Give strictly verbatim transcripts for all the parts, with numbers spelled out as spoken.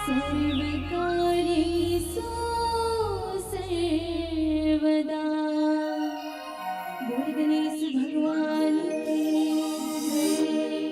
सर्वकार्येषु सर्वदा। बोल गणेश भगवान की जय।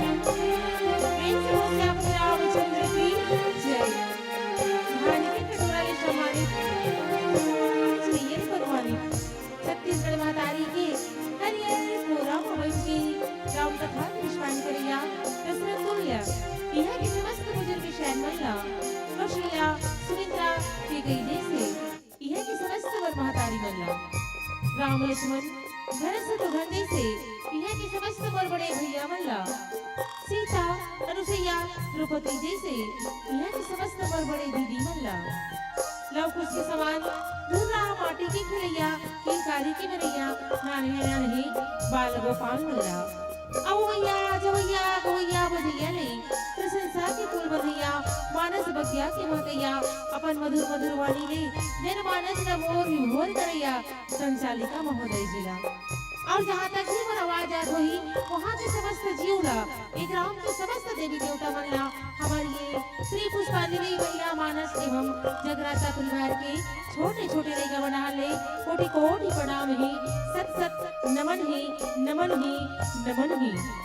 प्रेम से बोल श्याम रामचंद्र की जय। भान के कटोरा ले सम्मानित, जय परवानी। छत्तीसगढ़ महतारी के हरियर कोरा म बइठ के राम कथा के पुष्पांजलि करइया दशरथ गोरिया, इहाँ के समस्त बुजुर्ग सैन मन ला, कौशल्या, सुमित्रा के कहि जइसे इहाँ के समस्त मोर महतारी मन ला, राम लक्ष्मण भरत शत्रुघ्न जइसे इहाँ के समस्त मोर बड़े भैया मन ला, सीता, अनुसैया, द्रौपदी जइसे इहाँ के समस्त मोर बड़े दीदी मन ला, लव कुश के समान धुर्रा माटी के खेलइया, किलकारी के बनइया, नान्हे नान्हे बाल गोपाल मन ला। अवइया, जवइया, गवइया, बजइया ले, प्रशंसा के पुल बंधइया, मानस बगिया के महकइया, अपन मधुर मधुर वाणी ले, जनमानस ल मोर विभोर करइया, संचालिका महोदय जी ला। अउ जहाँ तक भी मोर आवाज जात होही, वहाँ के समस्त जीव ला, ए ग्राम के समस्त देवी देवता मन ला, हमर ये श्री पुष्पांजलि महिला मानस एवं जगराता परिवार के छोटे छोटे लइका मन ले कोटि कोटि प्रणाम हे, शत शत नमन हे, नमन हे, नमन हे।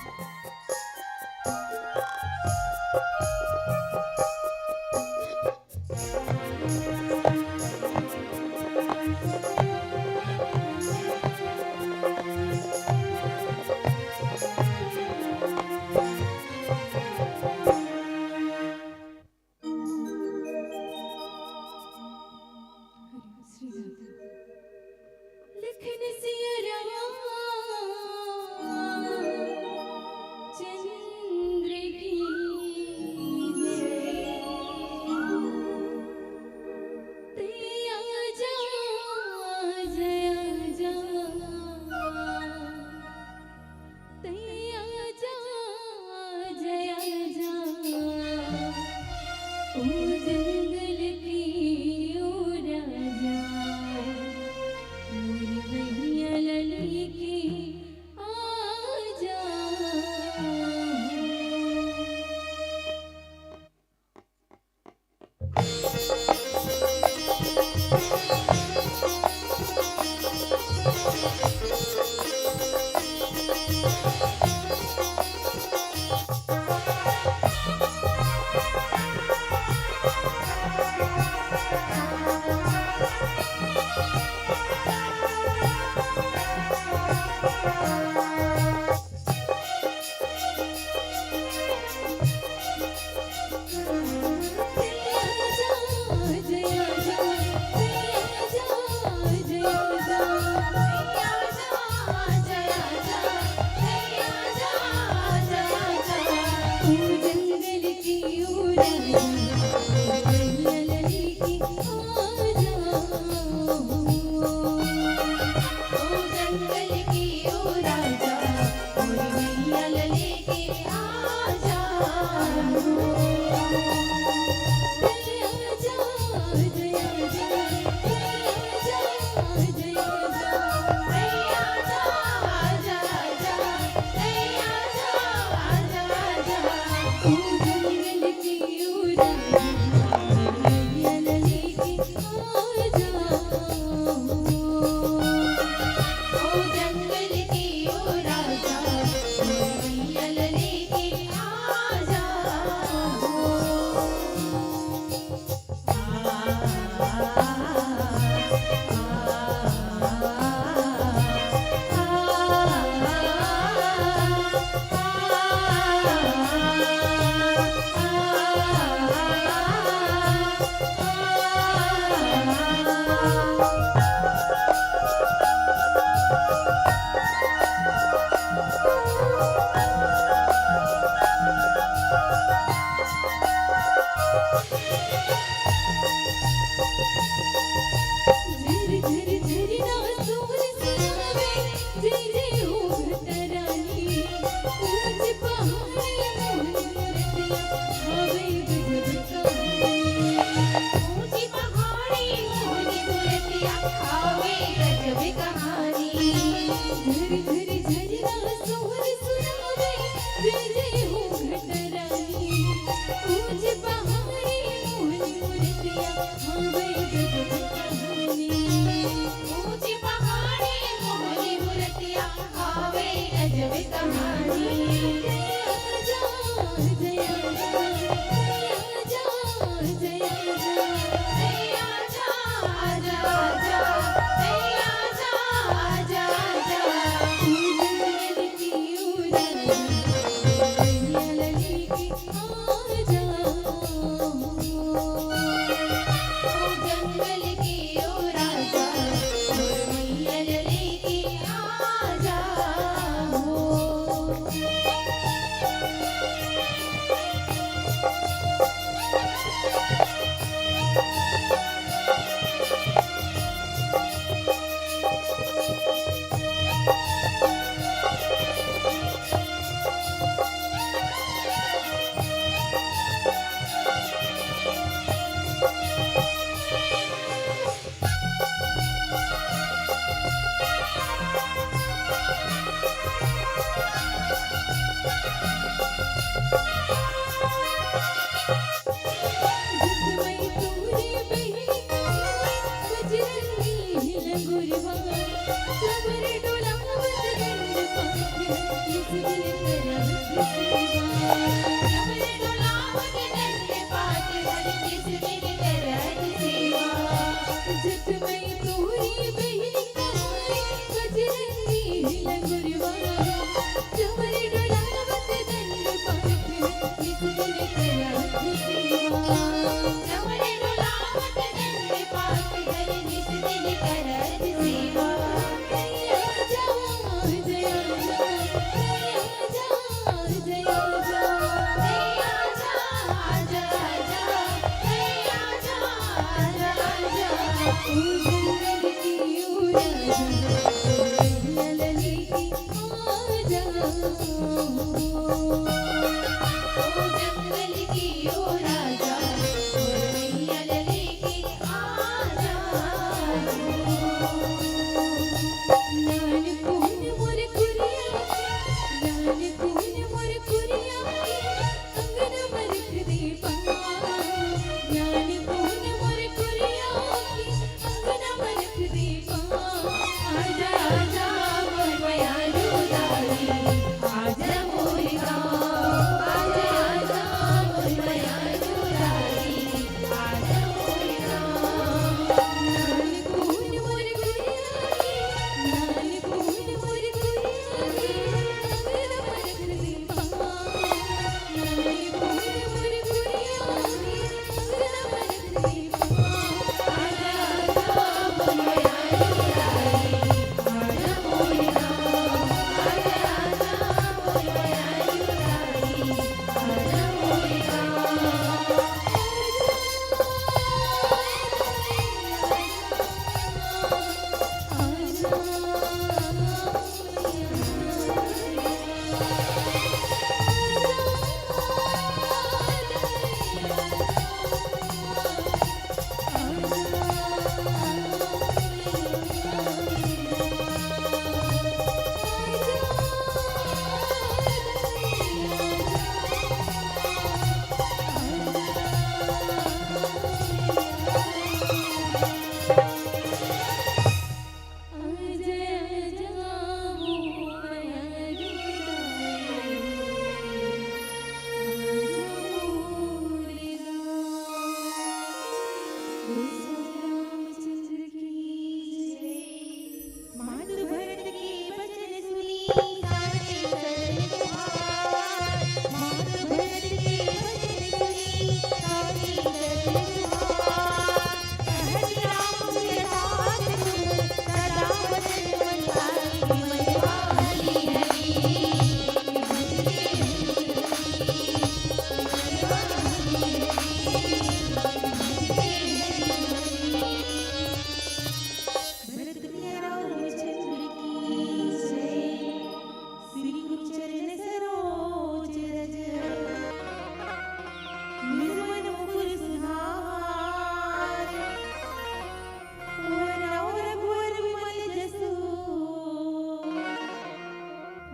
झरी झरी झरना सोहर सुनावे, रे रे हो घटरानी। ऊंच पहाड़ी मोहनी मूरतिया, हावे गजब कहानी। ऊंच पहाड़ी मोहनी मूरतिया, हावे गजब कहानी। आजा, जया, जया, जया, जया, जया।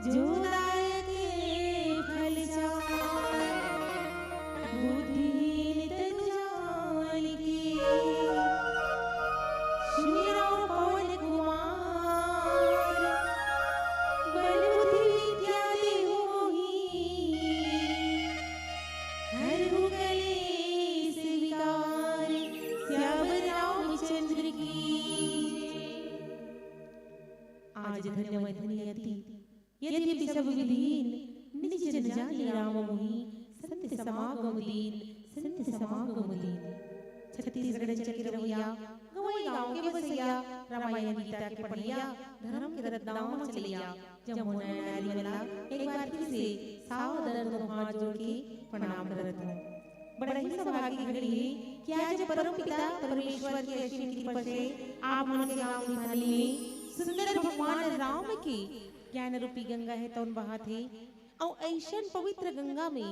जो दायक फल चार, बुद्धिहीन तनु जान के। सुमिरौ पवन कुमार, बल बुद्धि विद्या देहु मोहि। हरहु कलेस विकार, सियावर रामचंद्र की। आज धन्य वै धन्य अति, यद्यपि सब विधि हीन, निज जन जानी राम मोहि, संत समागम दीन, संत समागम दीन। छत्तीसगढ़ अंचल के रहवइया, गंवई गांव के बसइया, रामायण गीता के पढ़इया, धरम के रद्दा म चलइया, जम्मो नर नारी मन ला एक बार फिर से सादर दोहार जोड़ के प्रणाम करत हूँ। बड़ा ही सौभाग्य की घड़ी है कि आज परम पिता परमेश्वर की असीम कृपा से आप मन के गांव निभानी में सुंदर भगवान राम के ज्ञान रूपी गंगा हे तौन बहात हे। अउ अइसन पवित्र गंगा में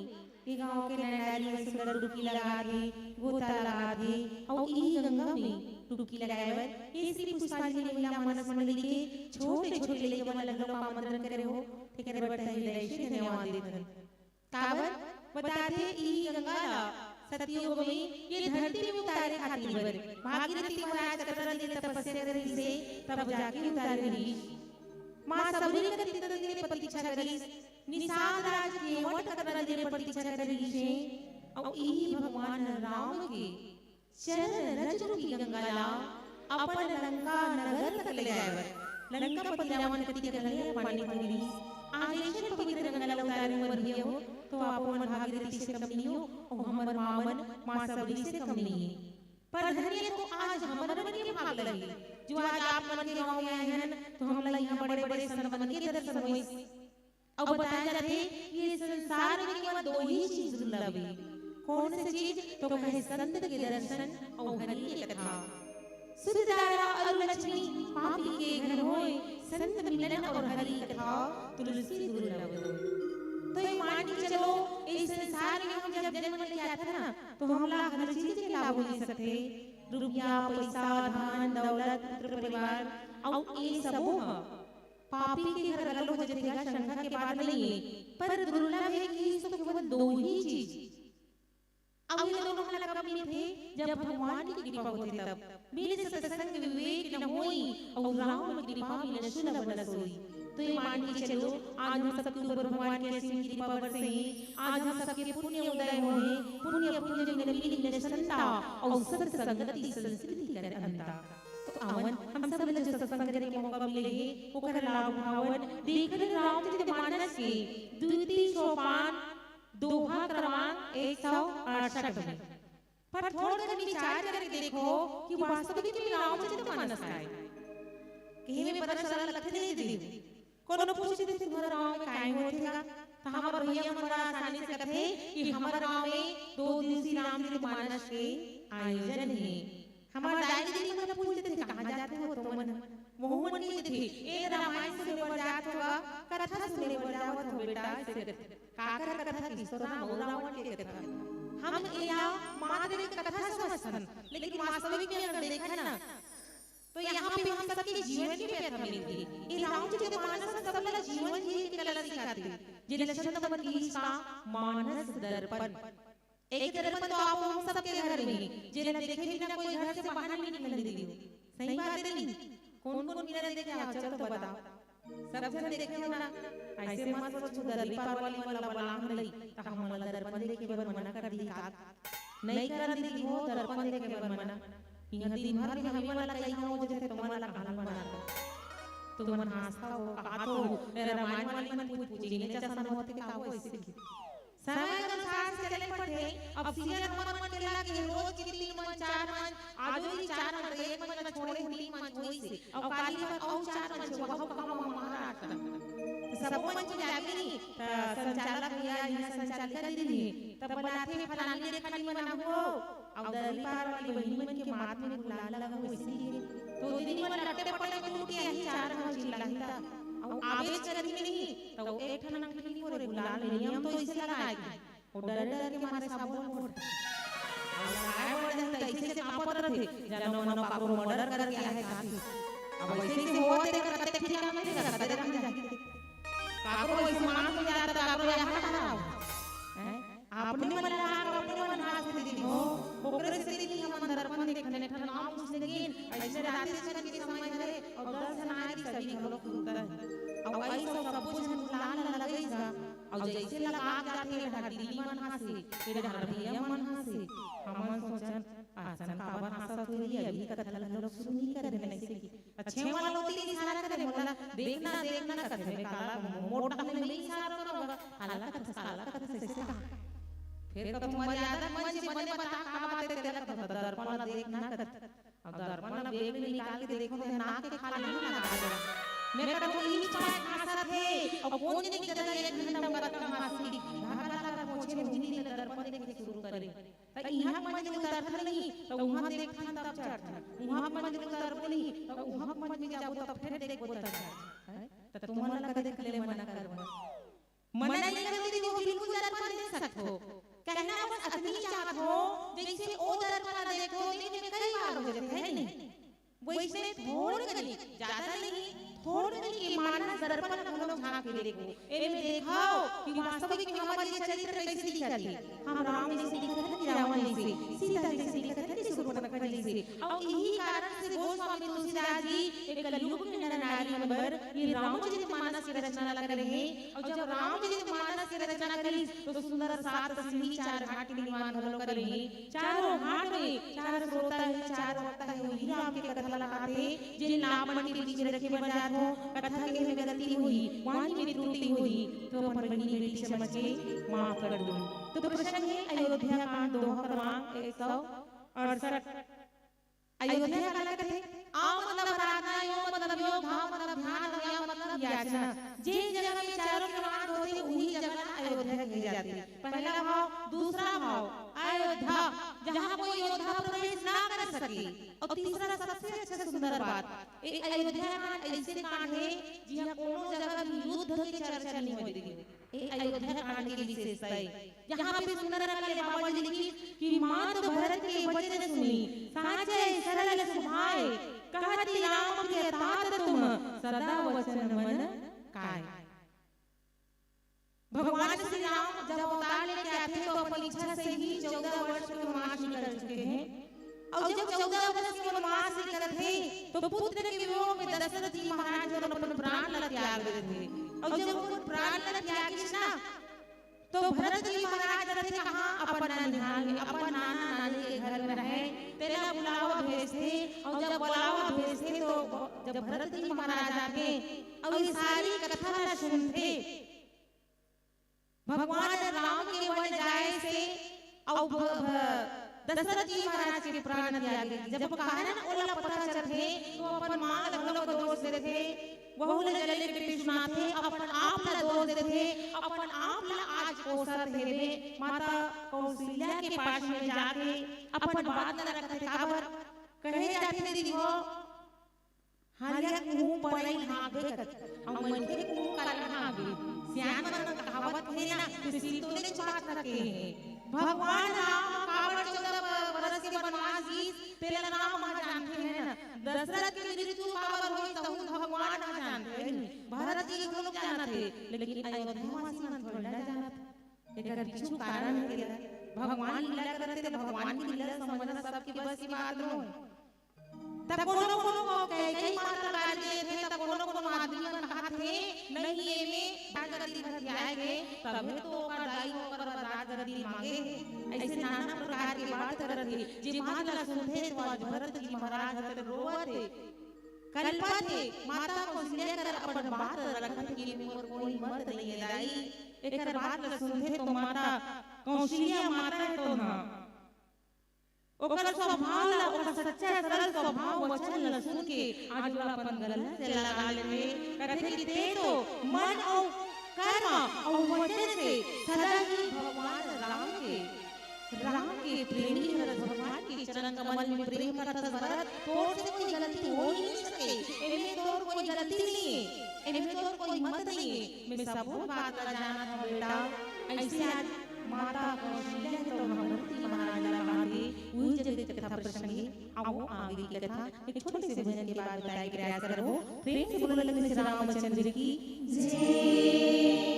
ये गांव के नर नारी मन सुंदर डुबकी लगात हे, गोता लगात हे। अउ इही गंगा में डुबकी लगाए बर ये श्री पुष्पांजलि महिला मानस मंडली के छोटे छोटे लइका मन ला घलो आमंत्रण करे हो, तेकर बर तहे दिल से धन्यवाद देथन। काबर बताथे, इही गंगा ला सतयुग में ये धरती में उतारे खातिर बर भागीरथी महाराज कतना दिन तपस्या करिस हे, तब जाके उतारे रहिस। माँ सबरी के तीतन दिन प्रतीक्षा करिस, निषाद राज केवट कतना दिन प्रतीक्षा करिस हे, अउ इही भगवान राम के चरण रज रूपी गंगा ला अपन लंका नगर तक ले जाए बर लंकापति रावण कति के घरे पानी तुलिस। आज अइसन पवित्र गंगा ला उतारे बर भैया हो, तो आप मन भागीरथी से कम नहीं हो, अउ हमर माँ मन माँ सबरी से कम नहीं है। पर धन्य तो आज हमर मन के भाग लगे, जो आज आप मन के गाँव में आए हन, तो हमला यहाँ बड़े-बड़े संत मन के दर्शन होइस। अउ बताए जाथे कि ये संसार में केवल दो ही चीज दुर्लभ हे। कौन सी चीज? तो कहे संत के दर्शन अउ हरि के कथा। सुरदारा अरु लक्ष्मी पापी के घर होय, संत मिलन अउ हरि कथा तुलसी दुर्लभ होय। तो ये मान के चलो, इस संसार में हम जब जन्म ले आथन ना, तो हमला हर चीज के लाभ हो सकथे। रुपया, पैसा, धन, दौलत, पुत्र परिवार, अउ ये सबो ह पापी के घर घलो हो जथे गा, शंका के बात नहीं है, पर दुर्लभ है कि इस तो केवल दो ही चीज। अब ये दोनों मन ला कब मिलथे? जब भगवान की कृपा होथे तब। मिल सत्संग विवेक न होई, अउ राम कृपा मिले सुलभ न सोई। तो ये मान के चलो, आज हम सबके ऊपर भगवान की असीम कृपा बरसे हे, आज हम सबके पुण्य उदय होए हे, पुण्य पुण्य मिले मिल मिले संता, अउ सत्संगति संस्कृति कर अंता। तो आवन, हम सब ला जो सत्संग करे के मौका मिले हे, ओकर लाभ उठावन। देखन रामचरित मानस के द्वितीय सोपान, दोहा क्रमांक एक सौ अड़सठ में। पर थोड़ कन विचार करके देखो कि वास्तविक में रामचरित मानस का है। कहीं में बड़ा सरल लगथे नहीं दीदी। कोनो पूछ दे, "तुम्हारा गांव में काय होथे गा?" तो हमार भैया मन बड़ा आसानी से कथे कि हमार गांव में दो दिवसीय रामचरित मानस के आयोजन हे। हमार दाई दीदी मन पूछ देथे, "कहाँ जाते हो तुम मन?" वहू मन नहीं देथे, "ए, रामायण सुने बर जात हो, कथा सुने बर जावत हो बेटा," ऐसे कथे। काकर कथा? किशोर राम अउ रावण के कथा। हम एला मात्र एक कथा समझथन, लेकिन वास्तविक में अगर देखा ना, तो यहाँ पे हम सबके जीवन की व्यथा मिलथे। ये रामचरित मानस हम सब ला जीवन जिए के कला सिखाथे। जेला संत मन कहिस का मानस दर्पण। एक दर्पण तो आप हम सबके घर में हे, जेला देखे बिना कोई घर से बाहर नहीं निकलने दियो। सही बात है नहीं? कौन कौन बिना देखे आप चलो तो बताओ। सब झन देखे हो ना, ऐसे मत सोचो दर्पण वाली मन ला बलाम लई, त हमन ला दर्पण देखे बर मना कर दी का? नहीं करन दीदी हो दर्पण देखे बर मना। इहाँ दिन भर में हमी मन ला कही हो, जैसे तुमन ला काल मना कर। तुमन हाँसता हो, का तो, ए रामायण वाली मन पूछ पूछ, इन्हें जैसा न होते का हो, ऐसे की। समय के अनुसार से चले पड़थे। अब सीरियल हमर मन के लगे रोज के तीन मंच, चार मंच, आजो ही चार मंच, एक मंच में छोड़े तीन मंच होइसे। अउ काली मन अउ चार मंच, वह कम महाराष्ट्र। तो सबो मंच में जाबे नहीं, त संचालक भैया, यहाँ संचालिका दीदी नहीं, तब बताथे फलानी रेखा नहीं बना हो, अउ दरी पार वाली बहिनी मन के माथ में गुलाल लगा हो, इसीलिए। तो दीदी मन लट्टे पट्टे में टूट के यही चार मंच चिल्लाही था। अउ आवेज करही नहीं, तो एक ठन अंगठी नहीं, पूरे गुलाल में नियम तो इसे लगाए थे। वो डर डर के मारे साबुन बोल। अब लड़ाई बढ़ जाता, ऐसे से कांपत रहते, जानो मनो काकरो मर्डर करके आए काफी। अब ऐसे से होते करते ठीक है, मैं करते रहते जाके। काकरो यहाँ हटाओ। हैं? अपने मन ला आग अपने मन हाथ से दे हो। ओकरे से दिन हमन दर्पण देखने ठन नाम उसने गेन। ऐसे राते छन के समय हरे और दस जन आए कि सभी हम लोग सुनता है। और ऐसा सब कुछ हम लाल लगा लगेगा। और जैसे लगा जाते हैं हड्डी मन हाथ से, फिर हड्डियां मन हाथ से। हमन सोचन, "असन काबर हांसत होही, अभी कथा ल घलोक शुरू नइ करे हन," अइसे कि अच्छे वाला होती इशारा करे, मोला देखना, देखना कथे, मैं काला मोटा में नहीं इशारा करूंगा, काला कथे, काला कथे, ऐसे कहा। फिर कथों मर्यादा मन जी बने बता का बात है, तेला कथे दर्पण ला देखना कथे। अब दर्पण ला बेग ले निकाल के देखों, ते नाक के खाल नहीं लगा देगा। मैं कथों, "इही पाए हांसत हे," और कौन नहीं कदा एक घंटा बरत का हांसी, धागा ला पोछे, मुंह ले दर्पण देखे शुरू करे। त इहाँ मंदिर उतरथन नहीं, त उहाँ देखथन तब चढ़थन। उहाँ मंदिर उतरबो नहीं, त उहाँ मंदिर जाबो तब फेर देखबो तब चढ़थन। हैं? त तुमन ला कदे कहले मना करबो? मना नहीं करबो, वो बिल्कुल दर्पण देख सकत हो। कहना बस अतनी चाहत हो, जैसे ओ दर्पण देखो, दिन में कई बार हो जाथे, है नहीं? वैसने थोड़ कनी, ज्यादा नहीं, थोड़ कनी के मानस दर्पण ला घलो झांक के देखो। एमे देखो कि वास्तविक में हमर ये चरित्र कैसे दिखत हे। हम राम जैसे दिखत हन कि रावण जैसे, सीता जैसे दिखत हन कि शूर्पणखा जैसे। अउ यही कारण से गोस्वामी तुलसीदास जी एक कलयुग में नर नारी मन बर ये रामचरित मानस की रचना ला करे हे। अउ जब रामचरित मानस की रचना करिस, तो सुंदर सात सीढ़ी चार घाट के निर्माण घलो करे हे। चारों घाट में चार श्रोता हे, चार वक्ता हे, वही राम के कथा ला गाथे, जेन ला मन के बीच में रखे बर जात हो, कथा के में गलती होही, वाणी में त्रुटि होही, तो अपन बहिनी बेटी समझ के माफ कर दो। तो प्रसंग हे अयोध्या कांड, दोहा क्रमांक एक सौ अड़सठ। अयोध्या काला कथे? आ मतलब आराधना, यो मतलब योग, धा मतलब ध्यान, या मतलब याचना। जेन जगह में चारों के मांग होथे, उही जगह ला अयोध्या कहे जाथे। पहला भाव, दूसरा भाव, अयोध्या, जहाँ कोई योद्धा प्रवेश ना कर सके। और तीसरा सबसे अच्छा सुंदर बात, ए अयोध्या कांड ऐसे कांड हे, जिहाँ कोनो जगह भी युद्ध के चर्चा नहीं होय। ए अयोध्या कांड के विशेषता हे। यहाँ पे सुंदर रंग ले बाबा जी लिखिस कि माँ तो भरत के वचन सुनी, साचे सरल सुभाए, कहति राम प्रिय तात तुम, सदा वचन मन काय। भगवान श्री राम जब अवतार लेके आथे तो अपन इच्छा से ही चौदह वर्ष के वनवास निकल चुके हैं। और जब चौदह वर्ष के वनवास निकलथे तो पुत्र के वियोग में दशरथ जी महाराज अपन प्राण ला त्याग देथे। और जब अपन प्राण ला त्यागिस ना, तो भरत जी महाराज रथे कहाँ? अपन ननिहाल में, अपन नाना नानी के घर में रहे। तेला बुलावा भेजथे, और जब बुलावा भेजथे तो जब भरत जी महाराज आथे और ये सारी कथा ला सुनथे, भगवान राम के वन जाए से अउ भ-, भ-, दशरथ जी महाराज के प्राण त्यागे। जब कारण ओला पता चलथे, तो अपन माँ ला घलो दोष देथे, वहू ला जले के सुनाथे, अपन आप ला दोष देथे, अपन आप ला आज कोसत हेवे। माता कौशल्या के पास में जाके अपन बात ला रखथे। काबर कहे जाथे दीदी हो, हरिया कुहू परई हाँकबे करथे। अउ मनखे कुहू काला हाँकबे। सियान मन कहावत हे ना, कि सीतोले छुपात रखे हे। भगवान राम काबर चौदह ब-, बरस के वनवास गीस, तेला राम ह जानथे हे ना। दशरथ के मृत्यु काबर होइस, तहू भगवान ह जानथे हे। भरत जी घलो जानत हे, लेकिन अयोध्या वासी मन थोड़ा ना जानत। एकर पीछू कारण हे तेला। भगवान लीला करत हे, त भगवान के लीला समझना सबके बस की बात नोहे। त कोनो कोनो को कई कई माता गारी देथे, त कोनो कोनो आदमी मन कहत हे, "नहीं, एमे राजगद्दी भर ध्याय गे, तभे तो ओकर दाई ओकर बर राजगद्दी मांगे हे।" ऐसे नाना प्रकार के बात करत हे। जे बात ला सुनथे, तो आज भरत जी महाराज हर रोवत हे, कलपत हे। माता कौशल्या कर अपन बात रखत कि मोर कोई मत नहीं हे दाई। एकर बात ला सुनथे, तो माता कौशल्या माता हे तो ना। ओकर स्वभाव ला, ओकर सच्चा सरल स्वभाव वचन ला सुन के आज ओला अपन गला से लगा लेथे। कथे कि ते तो मन अउ कर्म अउ वचन से सदा ही भगवान राम के, राम के प्रेमी हरस, भगवान के चरण कमल में प्रेम करत हस भरत, तोर से कोई गलती हो ही नहीं सके। एमे तोर कोई गलती नहीं हे, एमे तोर कोई मत नहीं हे। मैं सबो बात ला जानत हूँ बेटा। ऐसे आज माता कौशल्या के तो भरत जी महाराज ला कहा थे, उही जगह के कथा प्रसंग हे। अब वो आगे की कथा एक छोटे से भजन के बाद बताए के प्रयास करबो। प्रेम से बोलो लक्ष्मी श्री रामचंद्र की जय।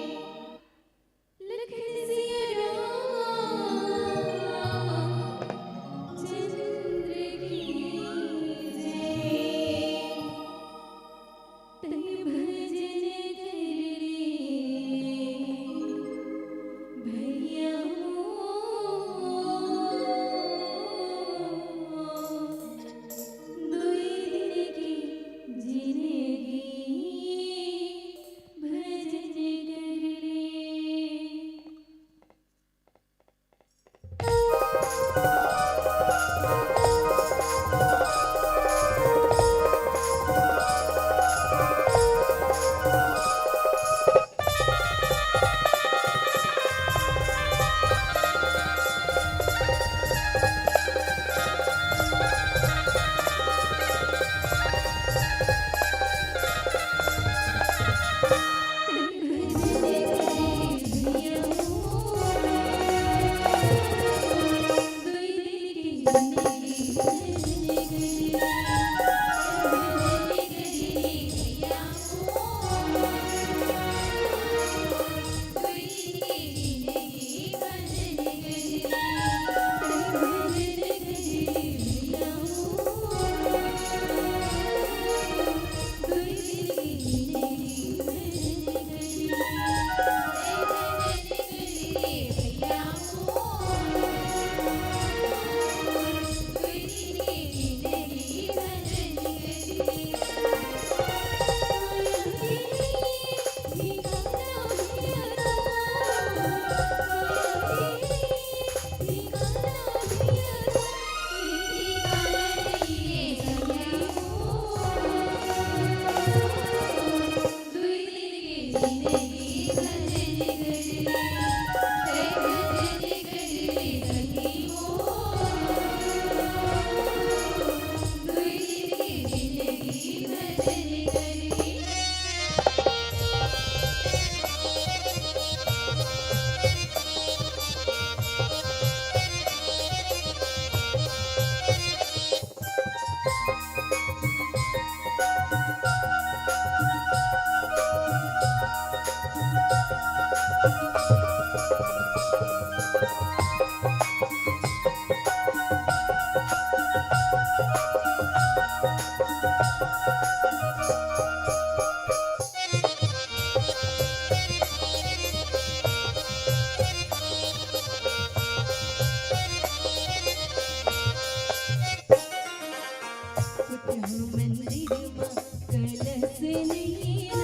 कुटहा मंदिर मा कलश नैना,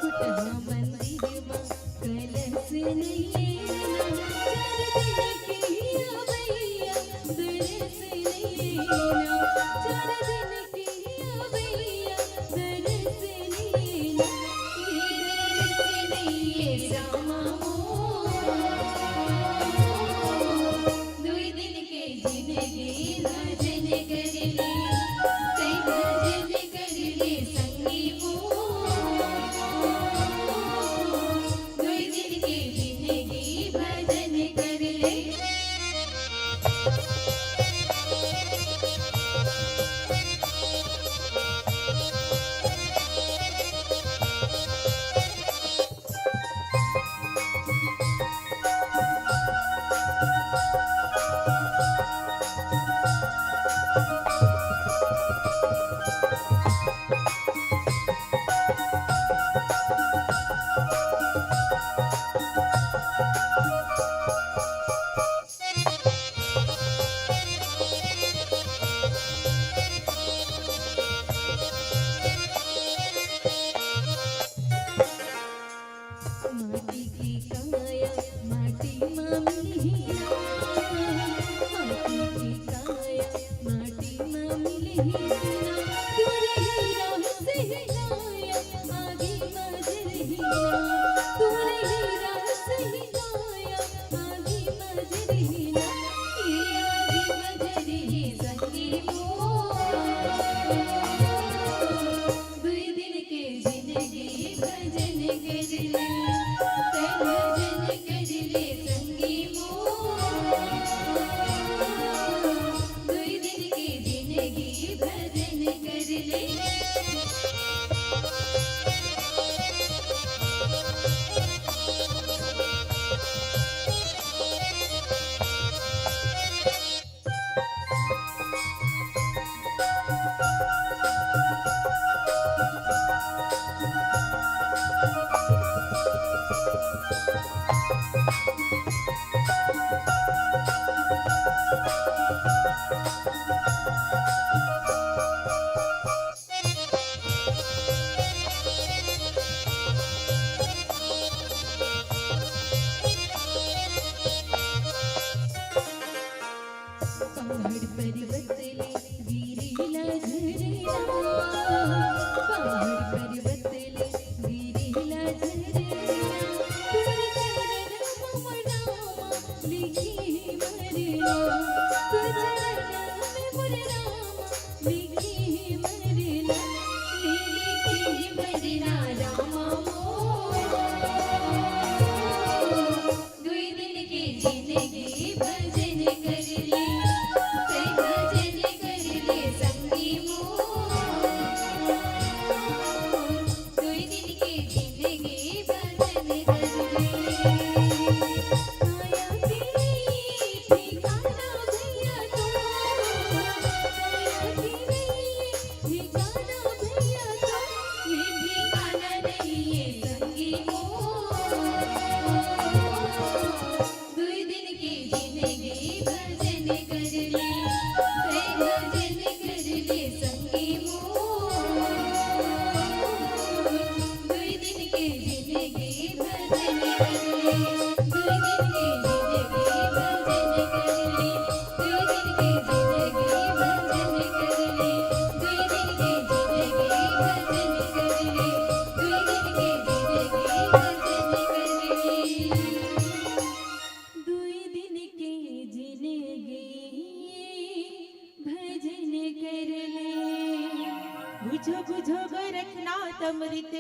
कुटहा मंदिर मा कलश नैना, चार दिन के अवैया दरस नैना, चार दिन के अवैया दरस नैना, ये दरस नैना रामा मोर। दुई दिन के जिनगी भजन कर ले, तै भजन कर ले संगी मोर। दुई दिन के जिनगी भजन कर ले। माटी के काया माटी मा मिलही ना, माटी के काया माटी मा मिलही ना, तोरे ही राह से ही काया आगी मा जरही ना, तोरे ही राह से ही काया आगी मा जरही ना, ये आगी मा जरही संगी मोर। दुई दिन के जिनगी भजन कर ले, तै भजन कर ले संगी मोर। दुई दिन के जिनगी भजन कर ले।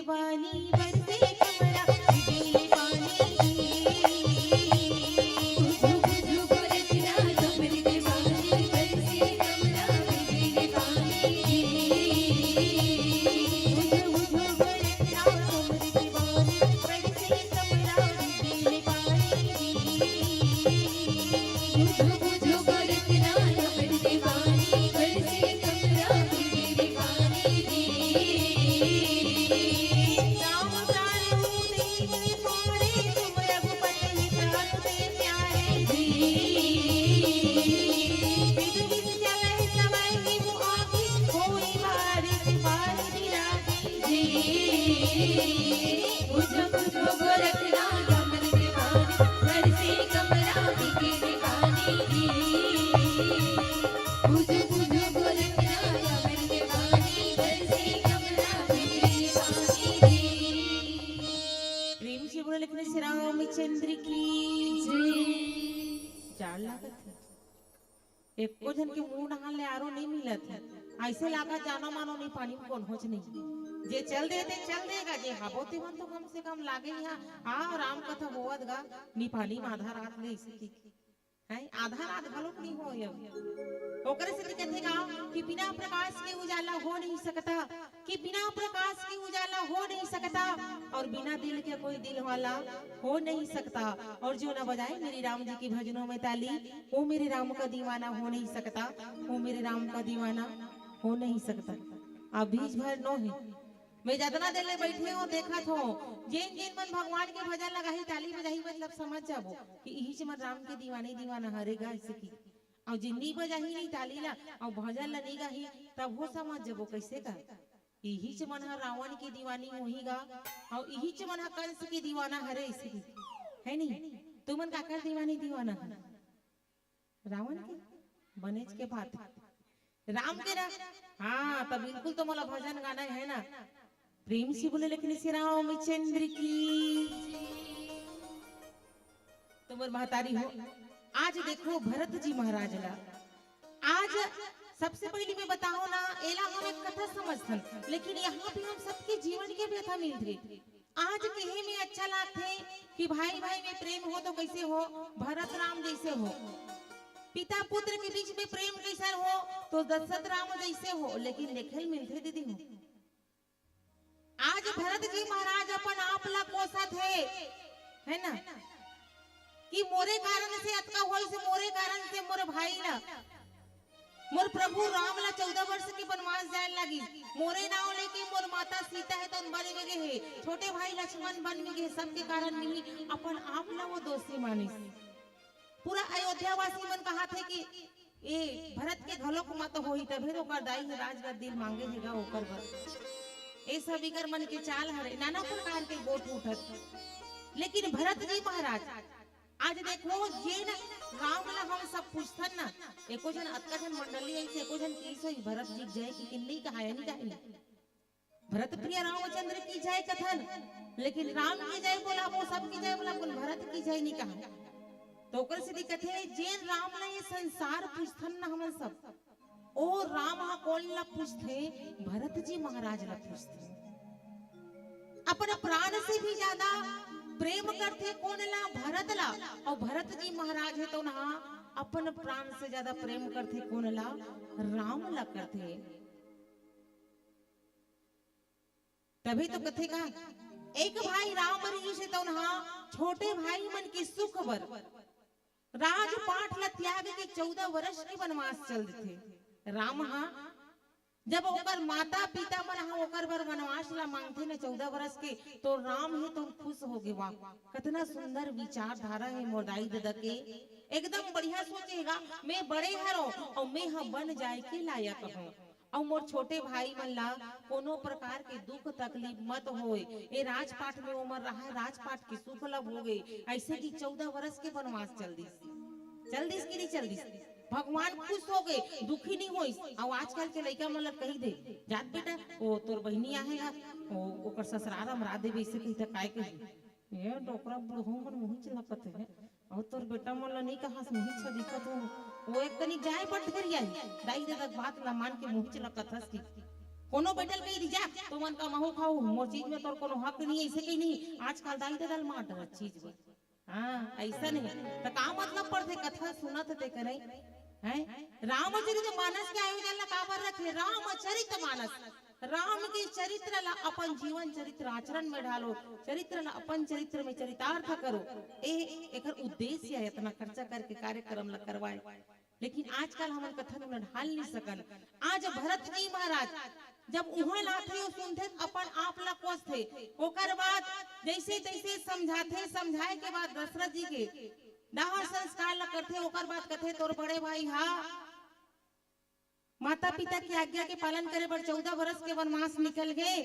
पानी बरसे कमरा, बिजली पानी दी। बुझो, बुझो गोरखनाथ, अमृत पानी बरसे कमरा, बिजली पानी दी। बुझो, बुझो गोरखनाथ, अमृत पानी बरसे कमरा, बिजली पानी दी। बुझो, बुझो गोरखनाथ, अमृत पानी बरसे कमरा, बिजली पानी दी। राम प्राण होते ही प्यारे, तुम रघुपति ही प्राण ते प्यारे जी। विधु विधु चले समय ही वो आगे, होई बारिश बारिश राजी जी। बुझो बुझो गोरखनाथ अमृत पानी, बरसे कमरा बिजली पानी जी। बुझो बुझो गोरखनाथ अमृत पानी, बरसे कमरा बिजली पानी जी। प्रेम से बोलो लखन श्री रामचंद्र की जय। जाड़ लागत हे। एको झन के मुंह डहान ले आरो नइ मिलत हे। अइसे लागा जानो मानो नी पानी में कोन होच नहीं। जे चल दे ते चल देगा, जे हाबो ते मन तो कम से कम लागे ही हा। आ राम कथा होवत गा, नी पानी में आधा रात ले इसे की। हैं? आधा रात घलोक नहीं होय अब। ओकरे सेती कथे गा कि बिना प्रकाश के उजाला हो नहीं सकता, कि बिना प्रकाश के उजाला हो नहीं सकता, और बिना दिल के कोई दिल वाला हो नहीं सकता। और जो ना बजाए मेरे राम जी की भजनों में ताली, वो मेरे राम का दीवाना हो नहीं सकता, वो मेरे राम का दीवाना हो नहीं सकता। अभी भर नो हे, मैं जतना देर ले बइठे हों, देखत हों, जेन जेन मन भगवान के भजन लगाही, ताली बजाही, मतलब समझ जाबो कि इहीच मन राम के दीवानी दीवाना हरे गा, अइसे की। अउ जे नी बजाही नी ताली ला, अउ भजन ला नी गाही, तभो समझ जाबो कइसे का। इहीच मन ह रावण के दीवानी होही गा, अउ इहीच मन ह कंस के दीवाना हरे, अइसे की। हे नी? तुमन काकर दीवानी दीवाना हरे? रावण के? बनेच के बात। राम के ना? हाँ, त बिल्कुल तो मोला भजन गाना हे ना। प्रेम से बोलो लखन श्री रामचंद्र की। तो मोर महतारी हो, आज देखो भरत जी महाराज ला, आज सबसे पहली मैं बताओ ना, एला हम एक कथा समझथन, लेकिन यहाँ पे हम सबके जीवन के व्यथा मिलथे। आज कहे में अच्छा लागथे कि भाई भाई में प्रेम हो तो कइसे हो, भरत राम जइसे हो। पिता पुत्र के बीच में प्रेम कइसन हो, तो दशरथ राम जइसे हो, लेकिन देखे ल मिलथे दीदी हो। आज भरत जी महाराज अपन आप ला कोसत हे, हे ना, कि मोरे कारण से अतका होइस, मोरे कारण से मोर भाई ला, मोर प्रभु राम ला चौदह वर्ष के वनवास जाए लागिस, मोरे नाव लेके मोर माता सीता हे तउन बन में गे हे, छोटे भाई लक्ष्मण बन में गे हे, सबके कारण नहीं, अपन आप ला वो दोषी मानिस। पूरा अयोध्या वासी मन कहत हे कि ए भरत के घलोक मत होही, तभे तो ओकर दाई ह राजगद्दी मांगे हे गा ओकर बर। ए सब इकर मन के चाल हरे, नाना प्रकार के गोठ उठत। लेकिन भरत जी महाराज, आज देखो, जेन राम ला हम सब पूछथन ना, एको झन, अतका झन मंडली अइसे एको झन कहिस होही भरत जी के जय कि, कि नहीं कहा, या नहीं कहा? भरत प्रिय रामचंद्र की जय कथन, लेकिन राम की जय बोला, वो सब की जय बोला, अपन भरत की जय नहीं कहा। तो ओकर सेती कथे, जेन राम ला ये संसार पूछथन ना हमन सब, ओ राम ह कोन ला पूछथे? भरत जी महाराज ला पूछथे। अपन प्राण से भी ज्यादा प्रेम करथे कोन ला? भरत ला। अउ भरत जी महाराज हे तउन ह अपन प्राण से ज्यादा प्रेम करथे कोन ला? राम ला करथे। तभे तो कथे का, एक भाई राम रहिस हे तउन ह छोटे भाई मन के सुख बर राजपाट ल त्याग के चौदह वर्ष के वनवास चल देथे। राम ह जब ओकर माता पिता मन ह ओकर बर वनवास ल मांगथे न चौदह वर्ष के, तो राम हे तो खुश हो गे। वाह, कतना सुंदर विचारधारा हे मोर दाई ददा के। एकदम बढ़िया सोचे हे गा, मैं बड़े हरों अउ मैं ह बन जाए के लायक हूँ। अउ मोर छोटे भाई मन ला कोनो प्रकार के दुख तकलीफ मत होय। ए राजपाट में ओमन रहा, राजपाट के सुख ल भोगे। अइसे कि चौदह वर्ष के वनवास चल दिस, चल दिस कि नहीं चल दिस? भगवान खुश हो गे, दुखी नहीं होइस। अउ आजकल के लइका मन ल कही दे, "जात बेटा, ओ तोर बहिनी आहे गा, ओ ओकर ससुरार अमरा देबे," अइसे कही त काय कही? ये डोकरा बुढ़ऊ मन मुही चिल्लाकत हे। अउ तोर बेटा मन ल नइ कहस, मुही छ दिखत हो। वो एक कनी जाए बर धर आही, दाई ददा के बात ल मान के मुही चिल्लाकत हस कि। कोनो बेटा ल कही रिजा, तो मन का महू खाऊ, मोर चीज में तोर कोनो हक नहीं, ऐसे कही नहीं। आजकल दाई ददा ल मार डरत चीज बर। हाँ, ऐसा नहीं। त का मतलब पड़थे, कथा सुनत ते करे? हैं? रामचरित मानस के आयोजन ला काबर रखे? रामचरित मानस, राम के चरित्र ला अपन जीवन चरित्र आचरण में ढालो, चरित्र ला अपन चरित्र में चरितार्थ करो। ए, एकर उद्देश्य है इतना खर्चा करके कार्यक्रम ला करवाए। लेकिन आजकल हमन कथा ला ढाल नहीं सकन। आज भरत जी महाराज जब उहाँ लाथे, ओ सुनथे, त अपन आप ला कोसथे। ओकर बाद जैसे तैसे समझाथे, समझाए के बाद दशरथ जी के दाह संस्कार ला करथे, ओकर बाद कथे, "तोर बड़े भाई हा माता पिता के आज्ञा के पालन करे बर चौदह बरस के वनवास निकल गे।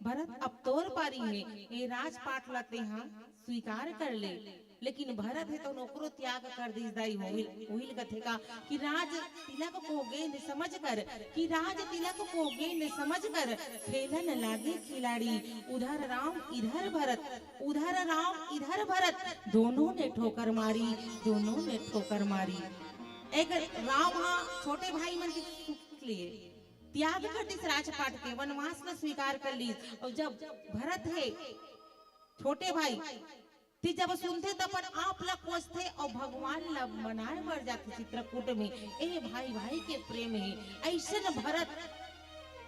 भरत, अब तोर पारी हे, ए राजपाट ला तेहा स्वीकार कर ले।" लेकिन भरत हे तो ओकरो त्याग कर दिस दाई। होइल, होइल कथे का कि राज तिलक को गेंद समझकर, कि राज तिलक को गेंद समझकर खेलन लागे खिलाड़ी। उधर राम इधर भरत, उधर राम इधर भरत, दोनों ने ठोकर मारी, दोनों ने ठोकर मारी। एक राम हा छोटे भाई मन के सुख लिए त्याग कर दिस राजपाट के, वनवास ला स्वीकार कर लिस। और जब भरत हे छोटे भाई, ते जब सुनथे त अपन आप ला कोसथे और भगवान ला मनाए बर जाथे चित्रकूट में। ए भाई भाई के प्रेम हे। ऐसन भरत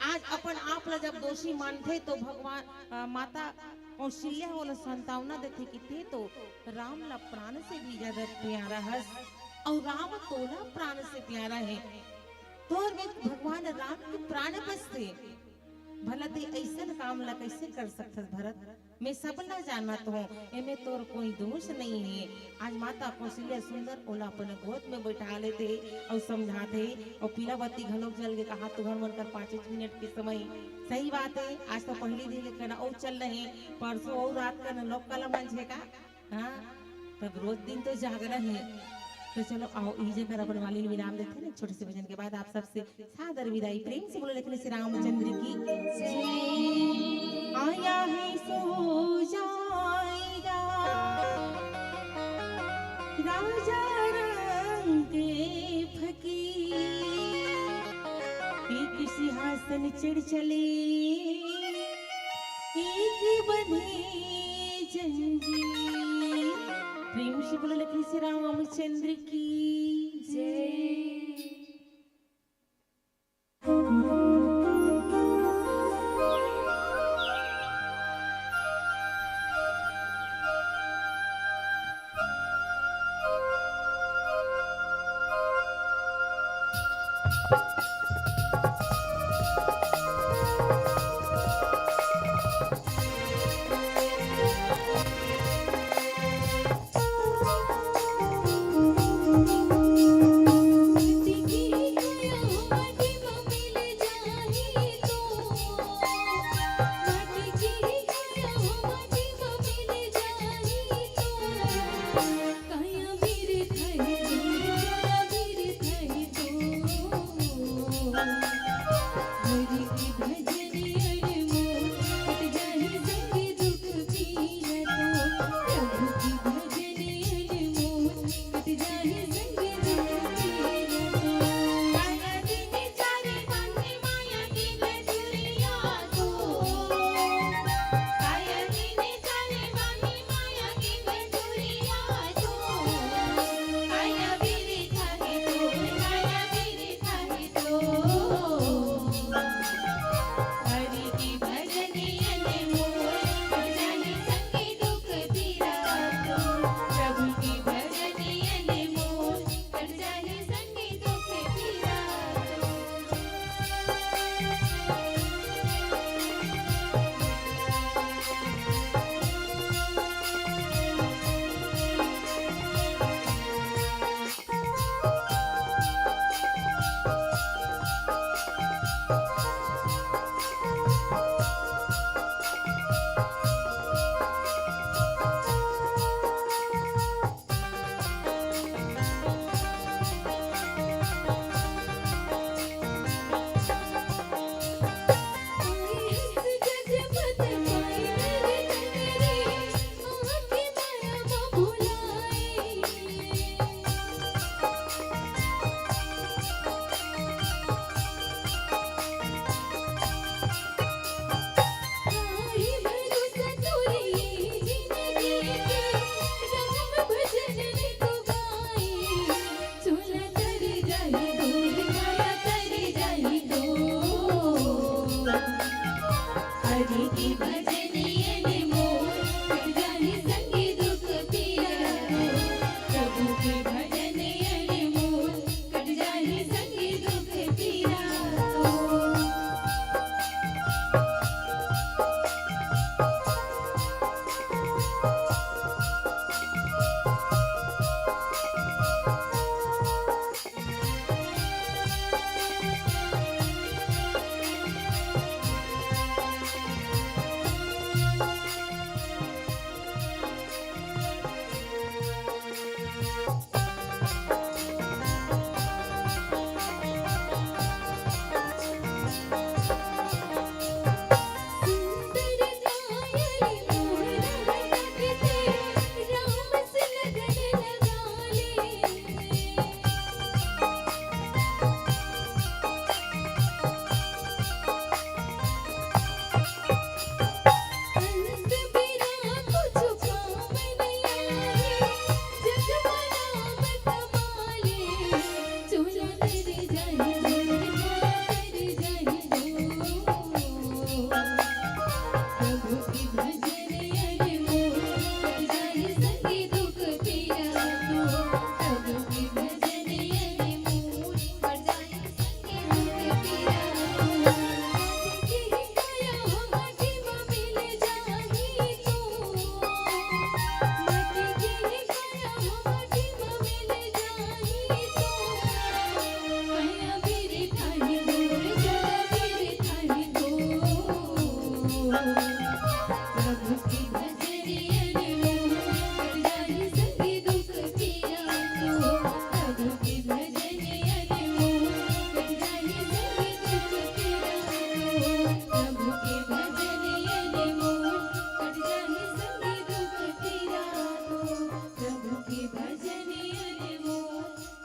आज अपन आप ला जब दोषी मानथे तो भगवान, अ, माता कौशल्या ओला सांत्वना देथे कि ते तो राम ला प्राण से भी ज्यादा प्यारा हस और राम तोला प्राण से प्यारा हे। तोर में भगवान राम के प्राण बसथे। भला ते ऐसन काम ला कैसे कर सकथस भरत? मैं सब ला जानत हों, एमे तोर कोई दोष नहीं हे। आज माता कौशल्या सुंदर ओला अपन गोद में बैठा लेथे अउ समझाथे अउ पीला बत्ती घलोक जल गे। कहा तुहर मन कर पाँच मिनट के समय। सही बात हे, आज तो पहली दिन के ना अउ चल रहे, परसों अउ रात का ना लोग कला मंझे का। हाँ, तब रोज दिन तो जागरण हे। तो चलो आओ, इही जगह अपन वाली विराम देथे ना, छोटे से भजन के बाद आप सबसे सादर विदाई। प्रेम से बोलो लेकिन श्री रामचंद्र की जय। आया है सो जाएगा राजा रंग फकीर, एक सिंहासन चढ़ चले, एक बंधे जंजीर। प्रेम से बोलो लेकिन श्री रामचंद्र की जय।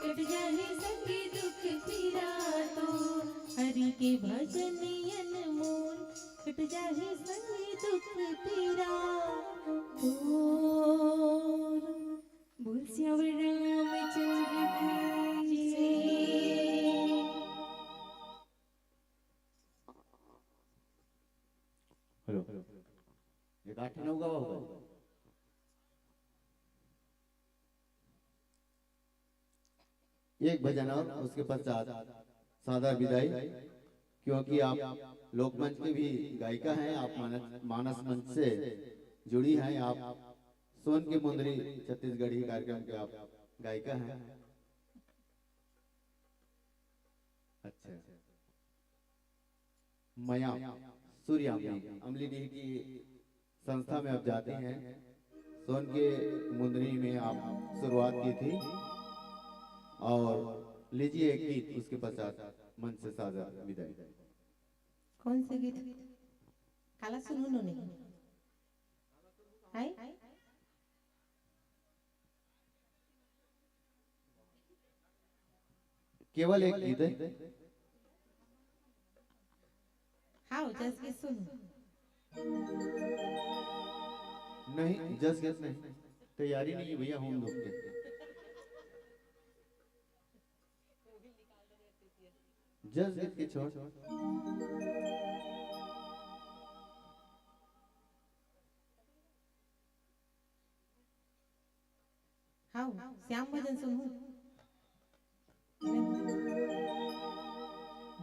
कट जाही संगी दुख पीरा तो, हरि के भजन अनमोल, कट जाही संगी दुख पीरा तोर। बोल सियावर रामचंद्र की जय। हेलो। एक आठ नौ गवा होगा। एक भजन और उसके पश्चात सादर विदाई, क्योंकि आप लोकमंच के भी गायिका हैं, आप मानस, मानस मंच से जुड़ी हैं, आप सोन की मुंदरी छत्तीसगढ़ी कार्यक्रम के आप गायिका हैं। अच्छा, मया सूर्यामली अमली डीह की संस्था में आप जाती हैं। सोन के मुंदरी में आप शुरुआत की थी और लीजिए एक गीत, उसके पश्चात मंच से सादर विदाई। कौन से गीत? काला सुनहूं नोनी। हाय। केवल एक गीत है। हाँ, जस गीत सुन। नहीं, जस गीत नहीं। तैयारी नहीं है भैया, होम लोग के। जस गीत के छोड़। हाँ, श्याम भजन सुनहूं।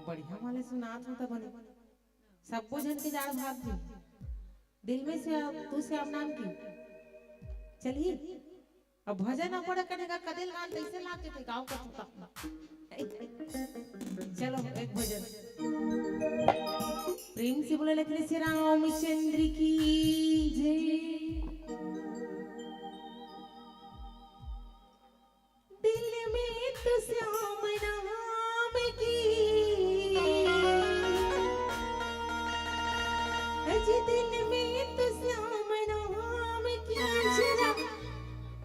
बढ़िया वाले सुनात हो त बने। सब्बो झन के जाड़ भाग थी। दिल में से आप, तू श्याम नाम की। चलिए। अब भजन अब्बड़ कने का कदेल गान तइसे लाते थे गाँव का पुता। चलो, एक भजन। प्रेम से बोले लखन से रामचंद्र की जय। दिल में तो श्याम नाम की, अज दिल में तो श्याम नाम की जरा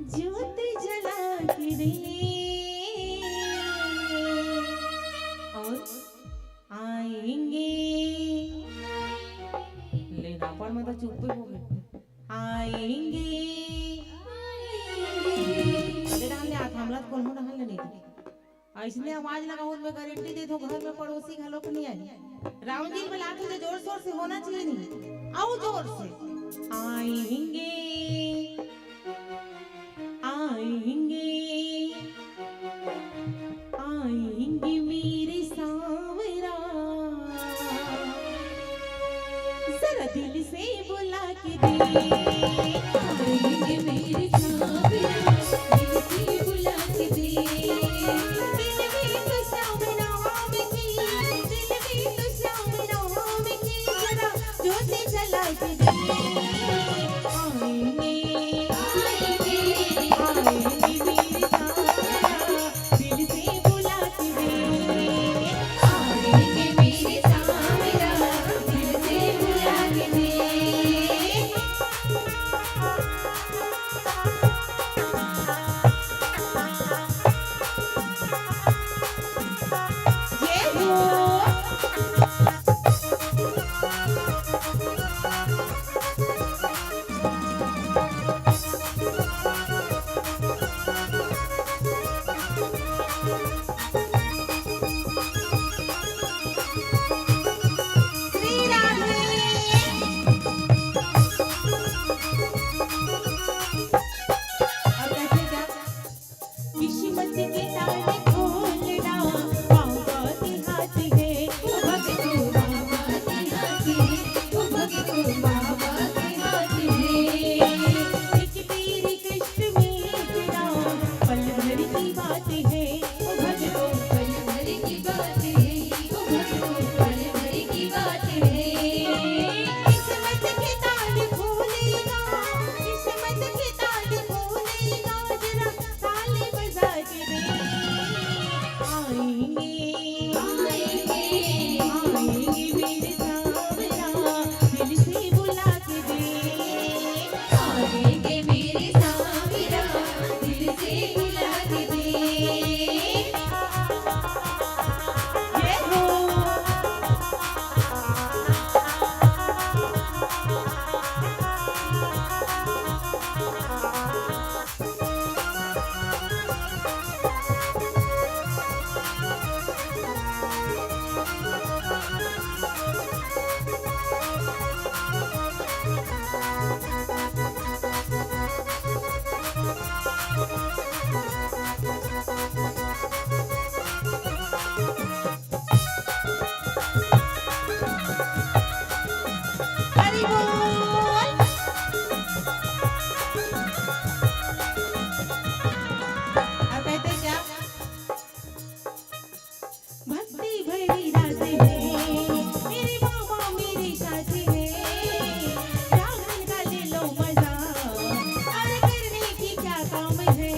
ज्योत जला के दे। और आएंगे। ले, नापड़ में तो चुप्पे हो गए। आएंगे, आएंगे। अरे, रहन ले, आ, हमला तो कोनो रहन ले नहीं। अइसने आवाज लगाओ, मैं गारंटी दे दो, घर में पड़ोसी घलो के नहीं आए। राम जी में लात हो तो जोर शोर से होना चाहिए नहीं। आओ जोर से। आएंगे, आएंगे, आएंगे मेरे सांवरा, जरा दिल से बुला के दे। आएंगे मेरे सांवरा, दिल से बुला के दे। दिल में तो श्याम नाम की, दिल में तो श्याम नाम की, जरा ज्योत जला के दे। मजा, अरे करने की क्या काम है?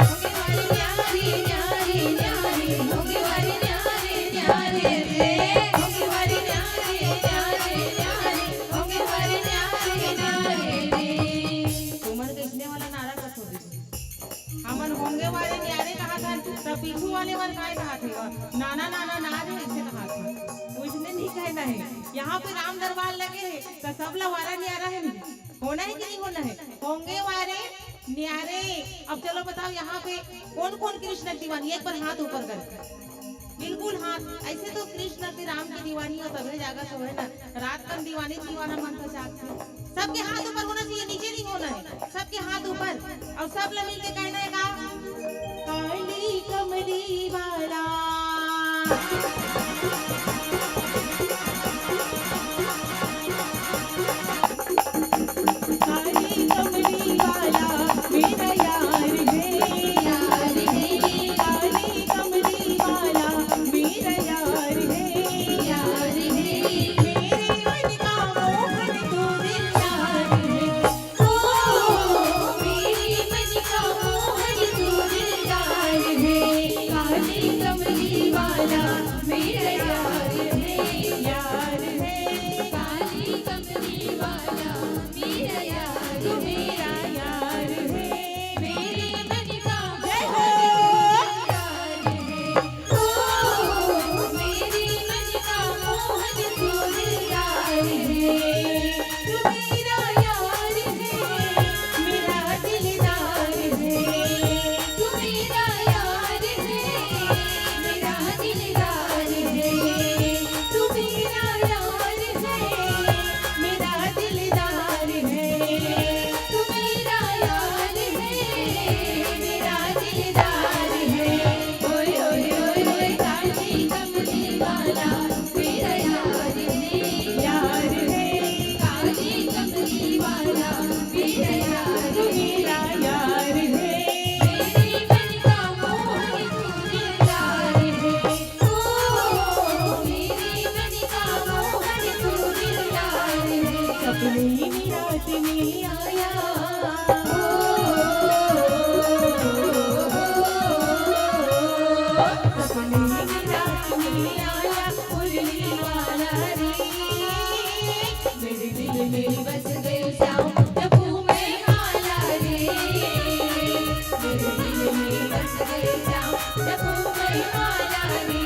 होंगे वारे न्यारे, न्यारे, न्यारे, होंगे वारे न्यारे, न्यारे रे, होंगे वारे न्यारे, न्यारे, न्यारे, होंगे वारे न्यारे, न्यारे रे। तुमन कइसने वाला नारा कस हो दीदी? हमन होंगे वारे न्यारे कहाथन, त पीछू वाले मन काय कहाथे? नाना नाना ना रे, अइसे कहाथे। वइसने नहीं कहना हे। यहाँ पे राम दरबार लगे हे, त सब ला वारा न्यारा हे नहीं? होना हे कि नहीं होना हे? होंगे वारे न्यारे। अब चलो बताओ, यहाँ पे कौन कौन कृष्ण के दीवानी, एक बार हाथ ऊपर कर। बिल्कुल हाथ। अइसे तो कृष्ण के, राम के दीवानी हो तभे जागत हो, है ना? रात कन दीवानी दीवाना मन तो जागथे। सबके हाथ ऊपर होना चाहिए, नीचे नहीं होना हे। सबके हाथ ऊपर, अउ सब ला मिलके कहना हे का? काली कमली वाला, काली कमली वाला मेरा यार है, यार है। काली कमली वाला मेरा यार है, यार है। मेरे मन का मोहन तू दिलदार है। ओ, मेरे मन का मोहन तू दिलदार है। काली कमली वाला मेरा यार है, यार है। काली कमली वाला मेरा यार, तू मेरा यार है। मेरे मन का जय हो। मोहन तू दिलदार है। ओ, मेरे मन का मोहन तू दिलदार है। तू मेरा यार है, मेरा दिलदार है। तू मेरा यार है, मेरा दिलदार है। तू मेरा यार है, मेरा दिलदार है। तू मेरा यार है, मेरा दिलदार है। ओए, ओए, ओए, ओए, काली कमली वाला मेरा यार है, यार है। काली कमली वाला मेरा यार है, मेरा यार है। मेरे मन का मोहन तू दिलदार है। ओ, मेरे मन का मोहन तू दिलदार है। सपने में रात में आया, ओ, सपने में रात में आया, मुरली वाला रे। मेरे दिल में बस गए श्याम, जपू मैं माला रे। मेरे दिल में बस गए श्याम, जपू मैं माला रे।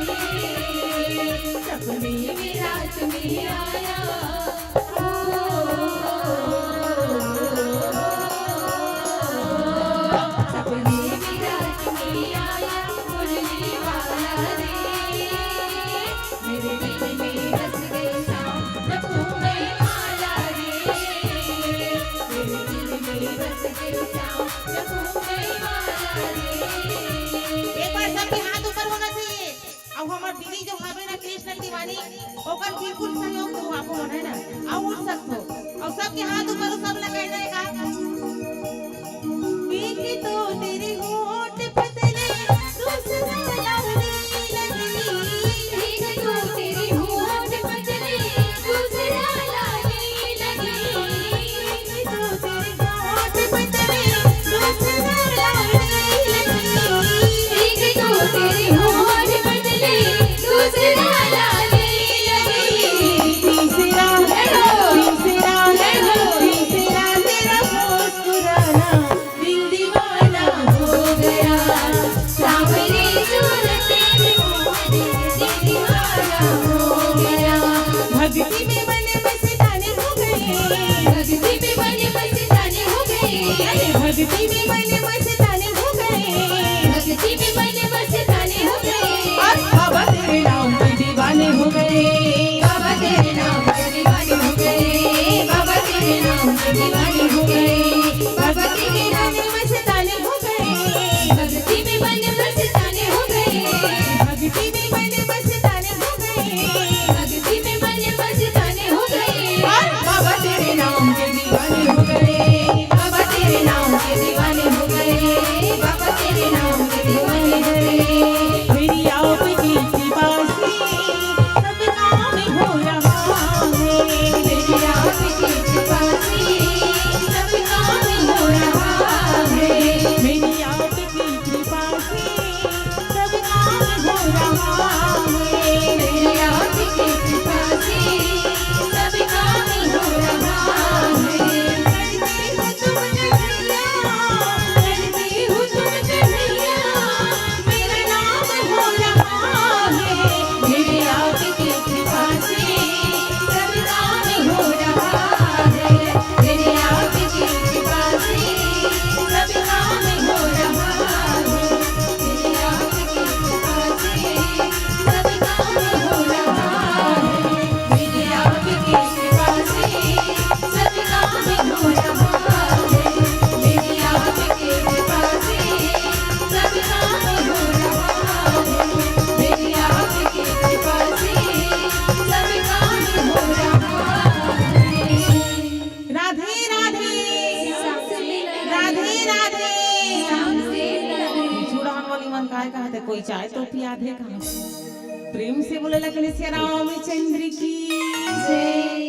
सपने में रात में आया, ओ, सपने में रात में आया, मुरली वाला रे। मेरे दिल में बस गए श्याम, जपू मैं माला रे। मेरे दिल में बस गए श्याम, जपू मैं माला रे। एक बार सबके हाथ ऊपर होना चाहिए। अउ हमर दीदी जो हवे ना कृष्ण दीवानी, ओकर बिल्कुल सहयोग करो आप मन, है ना? अउ उठ सकथो। अउ सबके हाथ ऊपर हो, सब लगाए रहेगा। एक तो तेरे होठ पतले, दूसरा लाली लगी। एक तो तेरे होठ पतले, दूसरा लाली लगी। एक तो तेरे होठ पतले, दूसरा लाली लगी। एक तो तेरे होठ पतले, दूसरा लाली लगी। तीसरा, तीसरा, तीसरा तेरा मुस्कुराना, दिल दीवाना हो गया। सांवली सूरत में मोहन, दिल दीवाना हो गया। भक्ति में मन मस्ताने हो गए। भक्ति में मन मस्ताने हो गए। अरे भक्ति में मन मस्ताने हो गए। भक्ति में मन मस्ताने हो गए। और बाबा तेरे नाम के दीवाने हो गए। बाबा तेरे नाम के दीवाने हो गए। बाबा तेरे नाम के दीवाने हो गए। बाबा तेरे नाम में मस्ताने हो गए। भक्ति में मन मस्ताने हो गए। भक्ति में मन मस्ताने हो गए। भक्ति में मन मस्ताने हो गए। और बाबा तेरे नाम के दीवाने हो गए। बाबा तेरे नाम के दीवाने हो गए। काय कहते, कोई चाय तो पिया दे कहाँ से? प्रेम से बोले लगे सिया रामचंद्र की जय।